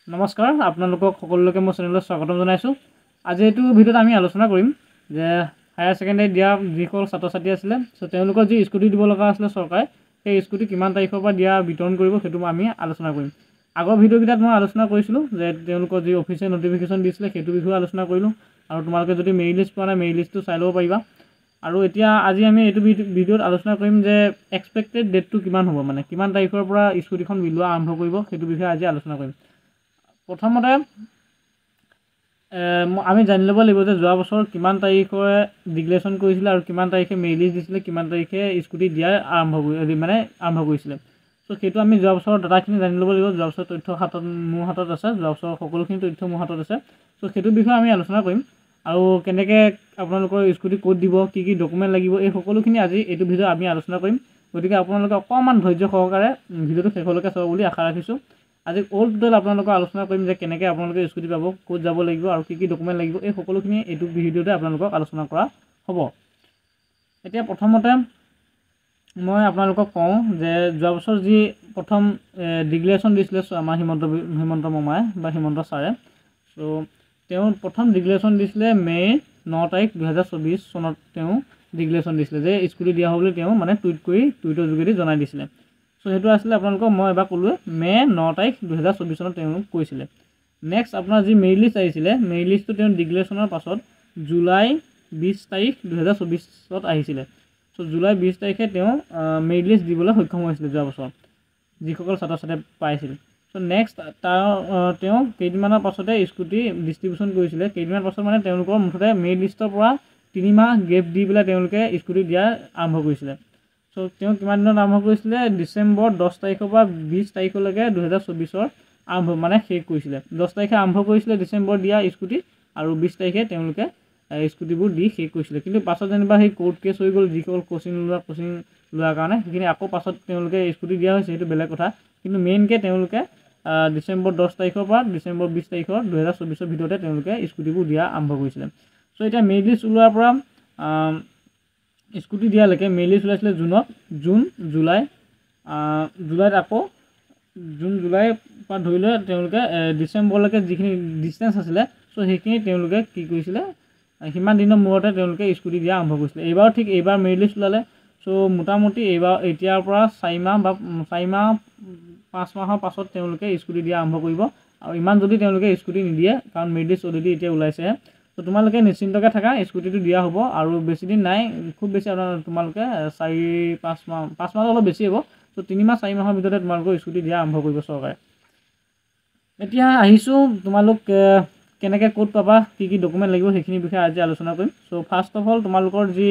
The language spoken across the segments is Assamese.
নমস্কাৰ, আপোনালোকক সকলোকে মোৰ চেনেললৈ স্বাগতম জনাইছোঁ। আজি এইটো ভিডিঅ'ত আমি আলোচনা কৰিম যে হায়াৰ ছেকেণ্ডেৰী দিয়া যিসকল ছাত্ৰ ছাত্ৰী আছিলে, চ' তেওঁলোকৰ যি স্কুটি দিব লগা আছিলে চৰকাৰে, সেই স্কুটি কিমান তাৰিখৰ পৰা দিয়া বিতৰণ কৰিব সেইটো আমি আলোচনা কৰিম। আগৰ ভিডিঅ'কেইটাত মই আলোচনা কৰিছিলোঁ যে তেওঁলোকৰ যি অফিচিয়েল নটিফিকেশ্যন দিছিলে সেইটো বিষয়েও আলোচনা কৰিলোঁ, আৰু তোমালোকে যদি মেৰিট লিষ্ট পোৱা নাই মেৰিট লিষ্টটো চাই ল'ব পাৰিবা। আৰু এতিয়া আজি আমি এইটো ভিডিঅ'ত আলোচনা কৰিম যে এক্সপেক্টেড ডেটটো কিমান হ'ব, মানে কিমান তাৰিখৰ পৰা স্কুটিখন বিলোৱা আৰম্ভ কৰিব সেইটো বিষয়ে আজি আলোচনা কৰিম। প্ৰথমতে আমি জানি ল'ব লাগিব যে যোৱা বছৰ কিমান তাৰিখে ডিক্লেৰেশ্যন কৰিছিলে আৰু কিমান তাৰিখে মেৰিট লিষ্ট দিছিলে, কিমান তাৰিখে স্কুটি দিয়াৰ আৰম্ভ কৰি মানে আৰম্ভ কৰিছিলে। চ' সেইটো আমি যোৱা বছৰৰ ডাটাখিনি জানি ল'ব লাগিব। যোৱা বছৰৰ তথ্য হাতত মোৰ হাতত আছে, যোৱা বছৰৰ সকলোখিনি তথ্য মোৰ হাতত আছে। চ' সেইটো বিষয়ে আমি আলোচনা কৰিম আৰু কেনেকৈ আপোনালোকৰ স্কুটি ক'ত দিব, কি কি ডকুমেণ্ট লাগিব, এই সকলোখিনি আজি এইটো ভিডিঅ'ত আমি আলোচনা কৰিম। গতিকে আপোনালোকে অকণমান ধৈৰ্য সহকাৰে ভিডিঅ'টো শেষলৈকে চাব বুলি আশা ৰাখিছোঁ। আজি অল টোটেল আপোনালোকৰ আলোচনা কৰিম যে কেনেকৈ আপোনালোকে স্কুটি পাব, ক'ত যাব লাগিব আৰু কি কি ডকুমেণ্ট লাগিব, এই সকলোখিনি এইটো ভিডিঅ'তে আপোনালোকক আলোচনা কৰা হ'ব। এতিয়া প্ৰথমতে মই আপোনালোকক কওঁ যে যোৱা বছৰ যি প্ৰথম ডিক্লেৰেশ্যন দিছিলে আমাৰ হিমন্ত মামাই বা হিমন্ত ছাৰে, চ' তেওঁ প্ৰথম ডিক্লেৰেশ্যন দিছিলে মে' 9 তাৰিখ 2024 চনত তেওঁ ডিক্লেৰেশ্যন দিছিলে যে স্কুটি দিয়া হ'ব বুলি তেওঁ মানে টুইট কৰি টুইটৰ যোগেদি জনাই দিছিলে। চ' সেইটো আছিলে আপোনালোকক মই এবাৰ ক'লোৱে, মে' 9 তাৰিখ 2024 চনত তেওঁ কৈছিলে। নেক্সট আপোনাৰ যি মেৰিট লিষ্ট আহিছিলে, মেৰিট লিষ্টটো তেওঁ ডিক্লেৰেশ্যনৰ পাছত জুলাই 20 তাৰিখ 2024ত আহিছিলে। চ' জুলাই 20 তাৰিখে তেওঁ মেৰিট লিষ্ট দিবলৈ সক্ষম হৈছিলে যোৱা বছৰ যিসকল ছাত্ৰ ছাত্ৰীয়ে পাইছিল। চ' নেক্সট তাৰ তেওঁ কেইদিনমানৰ পাছতে স্কুটি ডিষ্ট্ৰিবিউশ্যন কৰিছিলে। কেইদিনমান পাছত মানে তেওঁলোকৰ মুঠতে মেৰিট লিষ্টৰ পৰা 3 মাহ গেপ দি পেলাই তেওঁলোকে স্কুটি দিয়া আৰম্ভ কৰিছিলে। চ' তেওঁ কিমান দিনত আৰম্ভ কৰিছিলে, ডিচেম্বৰ 10 তাৰিখৰ পৰা 20 তাৰিখলৈকে 2024ৰ আৰম্ভ মানে শেষ কৰিছিলে। 10 তাৰিখে আৰম্ভ কৰিছিলে ডিচেম্বৰ দিয়া স্কুটি আৰু 20 তাৰিখে তেওঁলোকে স্কুটিবোৰ দি শেষ কৰিছিলে। কিন্তু পাছত যেনিবা সেই কোৰ্ট কেছ হৈ গ'ল, যিসকল কোচিং লোৱাৰ কাৰণে সেইখিনি আকৌ পাছত তেওঁলোকে স্কুটি দিয়া হৈছে, সেইটো বেলেগ কথা। কিন্তু মেইনকৈ তেওঁলোকে ডিচেম্বৰ 10 তাৰিখৰ পৰা ডিচেম্বৰ 20 তাৰিখৰ 2024ৰ ভিতৰতে তেওঁলোকে স্কুটিবোৰ দিয়া আৰম্ভ কৰিছিলে। চ' এতিয়া মেৰিট লিষ্ট ওলোৱাৰ পৰা স্কুটি দিয়ালৈকে মেৰিট লিষ্ট ওলাইছিলে জুনত, জুন জুলাই, জুলাইত আকৌ জুন জুলাইৰ পৰা ধৰি লৈ তেওঁলোকে ডিচেম্বৰলৈকে যিখিনি ডিষ্টেঞ্চ আছিলে, চ' সেইখিনি তেওঁলোকে কি কৰিছিলে, সিমান দিনৰ মূৰতে তেওঁলোকে স্কুটি দিয়া আৰম্ভ কৰিছিলে। এইবাৰো ঠিক এইবাৰ মেৰিট লিষ্ট ওলালে। চ' মোটামুটি এইবাৰ এতিয়াৰ পৰা 4 মাহ বা 4 মাহ 5 মাহৰ পাছত তেওঁলোকে স্কুটি দিয়া আৰম্ভ কৰিব। আৰু ইমান যদি তেওঁলোকে স্কুটি নিদিয়ে, কাৰণ মেৰিট লিষ্ট অলৰেডি এতিয়া ওলাইছেহে, ত' তোমালোকে নিশ্চিন্তকৈ থাকা, স্কুটিটো দিয়া হ'ব আৰু বেছি দিন নাই, খুব বেছি আপোনাৰ তোমালোকে 4-5 মাহ, 5 মাহত অলপ বেছি হ'ব। চ' 3 মাহ 4 মাহৰ ভিতৰতে তোমালোকৰ স্কুটি দিয়া আৰম্ভ কৰিব চৰকাৰে। এতিয়া আহিছোঁ তোমালোক কেনেকৈ ক'ত পাবা, কি কি ডকুমেণ্ট লাগিব সেইখিনি বিষয়ে আজি আলোচনা কৰিম। চ' ফাৰ্ষ্ট অফ অল তোমালোকৰ যি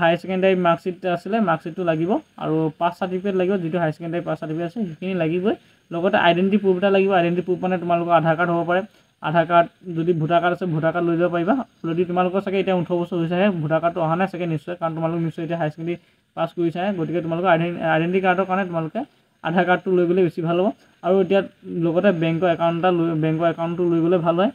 হায়াৰ ছেকেণ্ডেৰী মাৰ্কশ্বিট আছিলে, মাৰ্কশ্বিটটো লাগিব আৰু পাছ চাৰ্টিফিকেট লাগিব, যিটো হায়াৰ ছেকেণ্ডেৰী পাছ চাৰ্টিফিকেট আছে সেইখিনি লাগিবই। লগতে আইডেণ্টি প্ৰুফ এটা লাগিব। আইডেণ্টি প্ৰুফ মানে তোমালোকৰ আধাৰ কাৰ্ড হ'ব পাৰে, আধাৰ কাৰ্ড যদি ভোটাৰ কাৰ্ড আছে ভোটাৰ কাৰ্ড লৈ যাব পাৰিবা। যদি তোমালোকৰ চাগে এতিয়া 18 বছৰ হৈছেহে, ভোটাৰ কাৰ্ডটো অহা নাই চাগে নিশ্চয়, কাৰণ তোমালোক নিশ্চয় এতিয়া হায়াৰ ছেকেণ্ডেৰী পাছ কৰিছাহে, গতিকে তোমালোকৰ আইডেণ্টি কাৰ্ডৰ কাৰণে তোমালোকে আধাৰ কাৰ্ডটো লৈ গ'লে বেছি ভাল হ'ব। আৰু এতিয়া লগতে বেংকৰ একাউণ্ট এটা লৈ, বেংকৰ একাউণ্টটো লৈ গ'লে ভাল হয়।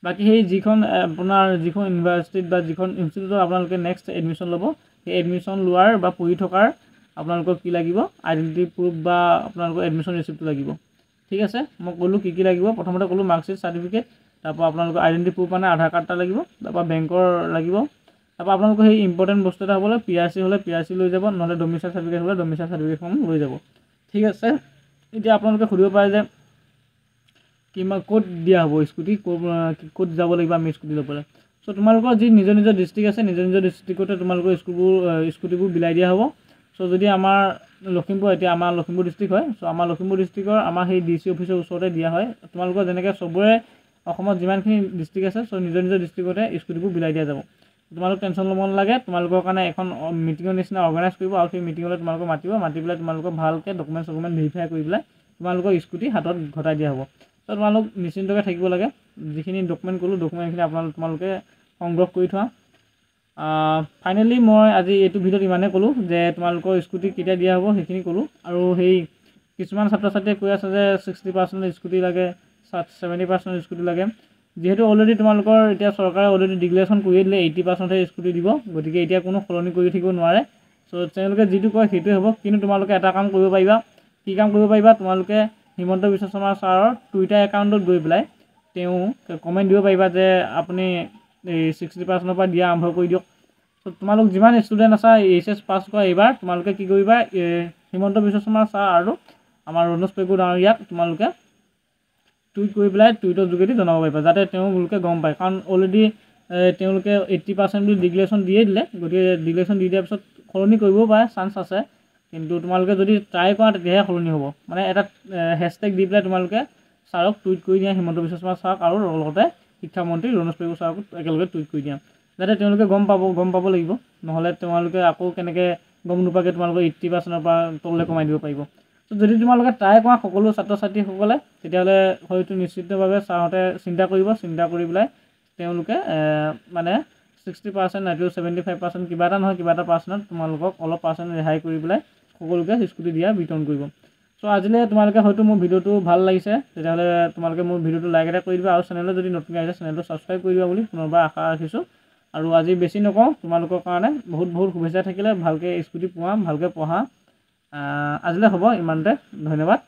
বাকী সেই যিখন আপোনাৰ যিখন ইউনিভাৰ্চিটিত বা যিখন ইনষ্টিটিউটত আপোনালোকে নেক্সট এডমিশ্যন ল'ব, সেই এডমিশ্যন লোৱাৰ বা পঢ়ি থকাৰ আপোনালোকৰ কি লাগিব, আইডেণ্টি প্ৰুফ বা আপোনালোকৰ এডমিশ্যন ৰিচিপ্টটো লাগিব। ঠিক আছে, মই ক'লোঁ কি কি লাগিব। প্ৰথমতে ক'লোঁ মাৰ্কশ্বিট, চাৰ্টিফিকেট, তাৰপৰা আপোনালোকৰ আইডেণ্টি প্ৰুফ মানে আধাৰ কাৰ্ড এটা লাগিব, তাৰপৰা বেংকৰ লাগিব, তাৰপৰা আপোনালোকৰ সেই ইম্পৰ্টেণ্ট বস্তু এটা হ'বলৈ পি আৰ চি হ'লে পি আৰ চি লৈ যাব, নহ'লে ডমিচাইল চাৰ্টিফিকেট হ'লে ডমিচাইল চাৰ্টিফিকেটখন লৈ যাব। ঠিক আছে, এতিয়া আপোনালোকে সুধিব পাৰে যে কিমান ক'ত দিয়া হ'ব স্কুটি, ক'ত যাব লাগিব আমি স্কুটি ল'বলৈ। চ' তোমালোকৰ যি নিজৰ নিজৰ ডিষ্ট্ৰিক্ট আছে, নিজৰ নিজৰ ডিষ্ট্ৰিক্টতে তোমালোকৰ স্কুটিবোৰ বিলাই দিয়া হ'ব। চ' যদি আমাৰ লখিমপুৰ, এতিয়া আমাৰ লখিমপুৰ ডিষ্ট্ৰিক্ট হয়, চ' আমাৰ লখিমপুৰ ডিষ্ট্ৰিক্টৰ আমাৰ সেই ডি চি অফিচৰ ওচৰতে দিয়া হয়। তোমালোকৰ যেনেকৈ চবৰে অসমত যিমানখিনি ডিষ্ট্ৰিক্ট আছে, চ' নিজৰ নিজৰ ডিষ্ট্ৰিক্টতে স্কুটিবোৰ বিলাই দিয়া যাব। তোমালোক টেনশ্যন ল'ব নালাগে, তোমালোকৰ কাৰণে এখন মিটিঙৰ নিচিনা অৰ্গেনাইজ কৰিব আৰু সেই মিটিঙলৈ তোমালোকক মাতিব, মাতি পেলাই তোমালোকক ভালকৈ ডকুমেণ্ট চকুমেণ্ট ভেৰিফাই কৰি পেলাই তোমালোকৰ স্কুটি হাতত ঘটাই দিয়া হ'ব। চ' তোমালোক নিশ্চিন্তকৈ থাকিব লাগে। যিখিনি ডকুমেণ্ট ক'লোঁ, ডকুমেণ্টখিনি তোমালোকে সংগ্ৰহ কৰি থোৱা। ফাইনেলি মই আজি এইটো ভিডিঅ'ত ইমানেই ক'লোঁ যে তোমালোকৰ স্কুটি কেতিয়া দিয়া হ'ব সেইখিনি ক'লোঁ। আৰু সেই কিছুমান ছাত্ৰ ছাত্ৰীয়ে কৈ আছে যে 60% স্কুটি লাগে, 70% স্কুটি লাগে। যিহেতু অলৰেডি তোমালোকৰ এতিয়া চৰকাৰে অলৰেডি ডিক্লেৰেশ্যন কৰিয়ে দিলে 80%হে স্কুটি দিব, গতিকে এতিয়া কোনো সলনি কৰি থাকিব নোৱাৰে। চ' তেওঁলোকে যিটো কয় সেইটোৱে হ'ব। কিন্তু তোমালোকে এটা কাম কৰিব পাৰিবা, কি কাম কৰিব পাৰিবা, তোমালোকে হিমন্ত বিশ্ব শৰ্মা ছাৰৰ টুইটাৰ একাউণ্টত গৈ পেলাই তেওঁ কমেণ্ট দিব পাৰিবা যে আপুনি এই 60%ৰ পৰা দিয়া আৰম্ভ কৰি দিয়ক। চ' তোমালোক যিমান ষ্টুডেণ্ট আছা এইচ এছ পাছ কৰা এইবাৰ, তোমালোকে কি কৰিবা, হিমন্ত বিশ্ব শৰ্মা ছাৰ আৰু আমাৰ ৰণোজ পেগু ডাঙৰীয়াক তোমালোকে টুইট কৰি পেলাই টুইটৰ যোগেদি জনাব পাৰিবা, যাতে তেওঁলোকে গম পায়। কাৰণ অলৰেডি তেওঁলোকে 80% বুলি ডিক্লেৰেশ্যন দিয়ে দিলে, গতিকে ডিক্লেৰেশ্যন দি দিয়াৰ পিছত সলনি কৰিবও পাৰে, চান্স আছে। কিন্তু তোমালোকে যদি ট্ৰাই কৰা তেতিয়াহে সলনি হ'ব। মানে এটা হেছটেগ দি পেলাই তোমালোকে ছাৰক টুইট কৰি দিয়া, হিমন্ত বিশ্ব শৰ্মা ছাৰক আৰু লগতে শিক্ষামন্ত্ৰী ৰণোজ পেগু ছাৰকো একেলগে টুইট কৰি দিয়া, যাতে তেওঁলোকে গম পাব লাগিব। নহ'লে তোমালোকে আকৌ কেনেকৈ গম নোপোৱাকৈ তোমালোকে 80%ৰ পৰা তললৈ কমাই দিব পাৰিব। ত' যদি তোমালোকে ট্ৰাই কৰা সকলো ছাত্ৰ ছাত্ৰীসকলে, তেতিয়াহ'লে হয়তো নিশ্চিতভাৱে ছাৰহঁতে চিন্তা কৰিব। চিন্তা কৰি পেলাই তেওঁলোকে মানে 60% নাইতো 75% কিবা এটা নহয় কিবা এটা পাৰ্চেণ্টত তোমালোকক অলপ পাৰ্চেণ্ট ৰেহাই কৰি পেলাই সকলোকে স্কুটি দিয়া বিতৰণ কৰিব। চ' আজিলৈ তোমালোকে হয়তো মোৰ ভিডিঅ'টো ভাল লাগিছে, তেতিয়াহ'লে তোমালোকে মোৰ ভিডিঅ'টো লাইক এটা কৰি দিবা আৰু চেনেলত যদি নতুনকৈ আহিছে চেনেলটো ছাবস্ক্ৰাইব কৰি দিবা বুলি পুনৰবাৰ আশা ৰাখিছোঁ। আৰু আজি বেছি নকওঁ, তোমালোকৰ কাৰণে বহুত বহুত শুভেচ্ছা থাকিলে। ভালকৈ স্কুটি পোৱা, ভালকৈ পঢ়া। আজিলৈ হ'ব ইমানতে, ধন্যবাদ।